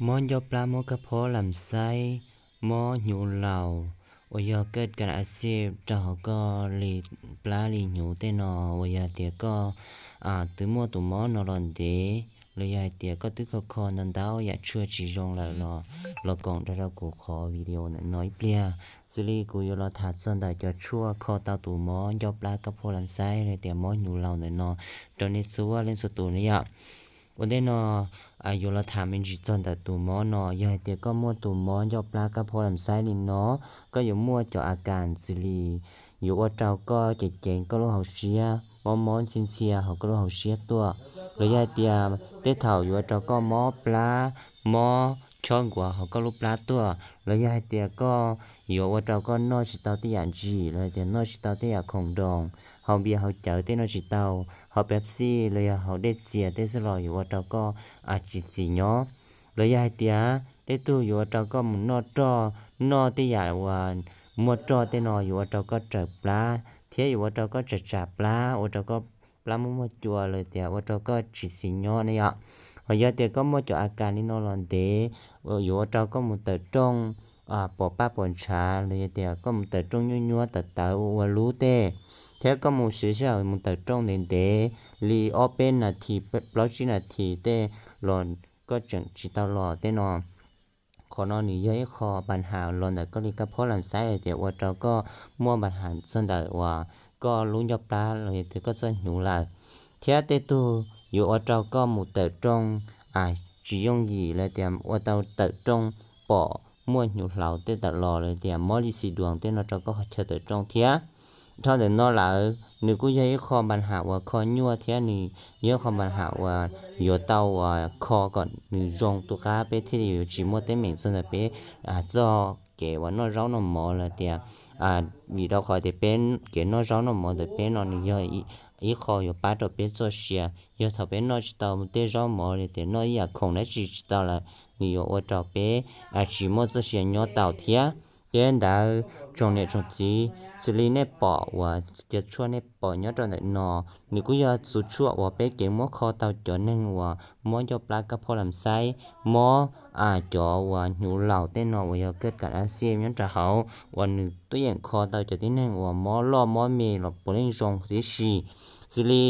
Mob ncauj plab, mob kab phob lam xaib, mob hnyuv laus, uas yog kab kas a xij rau hauv koj li plab li hnyuv tej no, uas yog hais tias koj twb muaj tus mob no los ntev, los yog hais tias koj twb kho kho ntau ntau yam tshuaj tsis zoo lawm los, los koom nrog rau kuv qhov video ntawm no ib pliag. Xws li kuv yuav los tham txog ntawm cov tshuaj kho tau tus mob ncauj plab kab phob lam xaib los tias mob hnyuv laus ntawm no rau nej txhua leej txhua tus ne yom. Ua ntej no yuav los tham me ntsis txog ntawm tus mob no. Yog hais tias koj muaj tus mob ncauj plab kab phob lam xaib li no, koj yuav muaj cov a kas xws li yuav ua rau koj ceev ceev koj lub hauv siab, mob mob ntxhia ntxhia hauv koj lub hauv siab tuaj, los yog hais tias tej thaum yuav ua rau koj mob plab, mob chob nkuav hauv koj lub plab tuaj, los yog hais tias koj yuav ua rau koj noj tsis tau tej yam ntsim, los yog tias noj tsis tau tej yam khoom nroos, haus npias haus cawv tej noj tsis tau, haus Pepsi los yog haus dej txias tej xwb los yuav ua rau koj tsis xis nyob. Los yog hais tias tej tug yuav ua rau koj mus noj roj, noj tej yam uas muaj roj tej no yuav ua rau koj raws plab thiab yuav ua rau koj tsam tsam plab, ua rau koj plab muaj muaj cua los tias ua rau koj tsis xis nyob ne yom. Ho yog tias koj muaj cov a kas li no los ntev, yuav ua rau koj mus tawm rooj pom paj pom ntshav, los yog tias koj mus tawm rooj nyuaj nyuaj tawv tawv ua ua lub tej, thiab koj mus siv sij hawm mus tawm rooj ntev ntev li ob peb nas this plaub tsib nas this tej los koj tseem tsis tau los tej no. Qhov no nws yog ib qho npa ham los ntawm koj li kab phob lam xaib los tias ua rau koj muaj npa ham txog ntawm uas koj lub ncauj plab los yog tias koj txoj hnyuv lawm. Thiab tej tug yuav ua rau koj mus tawm rooj tsis yooj yim los tias ua tau tawm rooj pom muaj hnyuv hlaus tej tawm los los tias mob li xis duas tej no rau koj qhov chaw tawm rooj thiab. Dhau ntawm no lawm nws kuj yog ib qho npa ham uas kho nyuaj thiab nws yog ib qho npa ham uas yuav tau uas kho kom nws zoo tu qab peb thiaj li yuav tsis muaj teeb meem txog ntawm peb txoj kev uas noj zaub noj mov los tias vim rau qhov tias peb kev noj zaub noj mov ntawm peb no nws yog ib qho yuav pab rau peb txoj sia. Yog thaum peb noj tsis tau tej zaub mov li tias noj ib yam khoom dab tsi tsis tau lawm, nws yuav ua rau peb tsis muaj txoj sia nyob tau thiab. Ces ntawd tsoom niam tsoom txiv, xws li nej pom uas cov tshuaj nej pom nyob rau ntawm no, nws kuj yog tus tshuaj uas peb kev muab kho tau cov neeg uas mob ncauj plab kab phob lam xaib, mob cov uas hnyuv laus tej no uas yog kab kas a xij nyob rau hauv uas nws twb yeej kho tau cov tib neeg uas mob loj mob me los puav leej zoo tib si. Xws li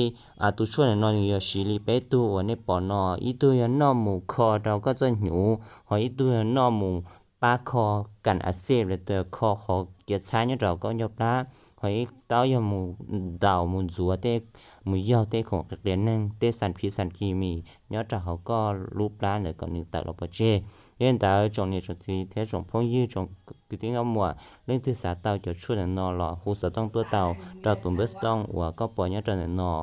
tus tshuaj ntawm no nws yog siv li peb tug uas nej pom no, ib tug yog noj mus kho rau koj txoj hnyuv, ho ib tug yog noj mus pab kho kas a xij los tias kho qhov kiav txhab nyob rau koj ncauj plab, ho ib taub yog mus ntaus mus ntxuav tej, mus yaug tej khoom qias neeg tej xas phiv xas ki mis nyob rau hauv koj lub plab ntawd kom nws tawm los pov tseg. Yog li ntawd tsoom niam tsoom txiv thiab tsoom phooj ywg tsoom kwv tij nkauj muam leej twg xav tau cov tshuaj ntawm no los hu xov tooj tuaj tau rau tus npawb xov tooj uas koj pom nyob rau ntawm no.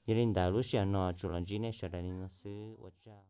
Yog li ntawd lub sij hawm no tsuas los ntsib nej sawv daws li no xwb, ua tsaug.